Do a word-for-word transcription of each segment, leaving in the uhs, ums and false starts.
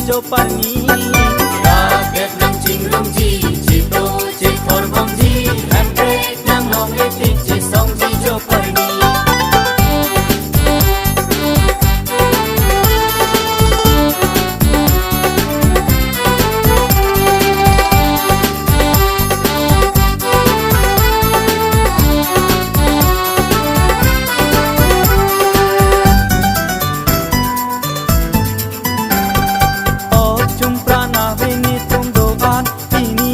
Joparni. Rat det nangchingrumji, cheto chethorbomji, hemprek nanglongle tik chesongji Joparni. O chungpra nave netum do-an, pini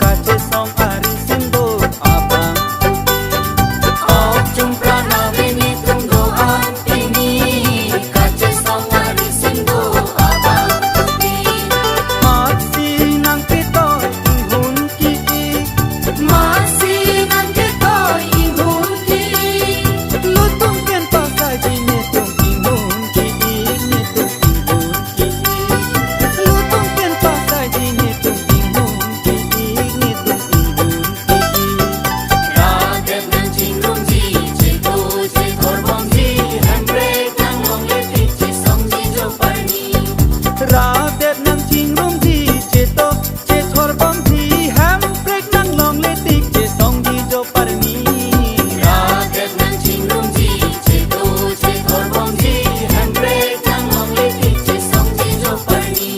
kachesong ari sindo abang. O chungpra nave netum do-an, pini kachesong ari sindo abang. Matsi nangketoi inghun ki-ik. Matsi nangketoi inghun ki-ik. Lutum pen pasaiji netum inghun ki-ik, netum inghun ki-ik. Lutum pen pasaiji netum inghun ki-ik, netum inghun ki-ik. Rat det nangchingrumji, cheto chethorbomji, hemprek nanglongle tik chesongji Joparni. Rat det nangchingrumji, cheto chethorbomji, hemprek nanglongle tik chesongji Joparni. Rat det nangchingrumji, cheto chethorbomji, hemprek nanglongle tik chesongji Joparni.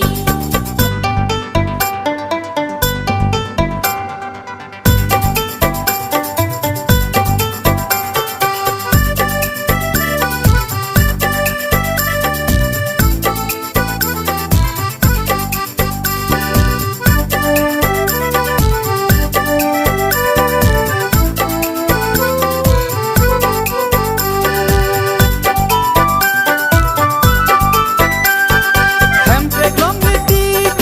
Hemprek longle tik,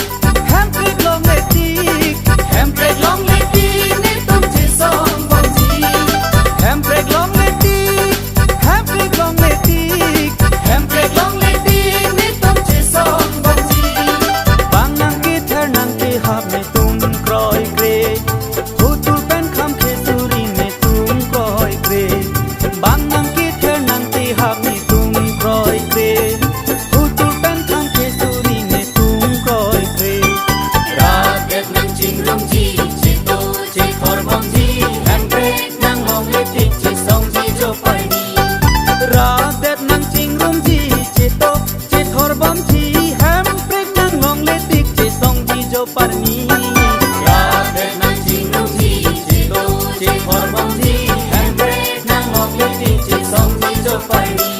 hemprek longle tik, hemprek longle tik, netum chesongbomji. Hemprek longle tik, hemprek longle tik, hemprek longle tik, netum chesongbomji. Bang nangkether nangkehap netum kroikre, hutul pen kham khesuri netum kroikre. Bang nangkether nangkehap netum kroikre, hutul pen kham khesuri netum kroikre. Rat det nangchingrumji, cheto chethorbomji, hemprek nanglongle tik chesongji Joparni. Rat det nangchingrumji, cheto chethorbomji, hemprek nanglongle tik chesongji Joparni. Rat det nangchingrumji, cheto chethorbomji, hemprek nanglongle tik chesongji Joparni.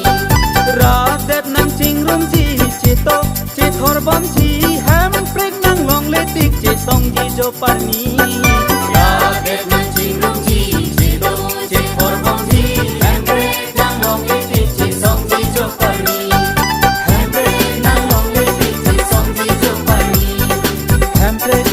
Rat det nangchingrumji, cheto chethorbomji, hemprek nanglongle tik chesongji Joparni. Rat det nangchingrumji, cheto chethorbomji, hemprek nanglongle tik chesongji Joparni. Hemprek nanglongle tik chesongji Joparni. Hemprek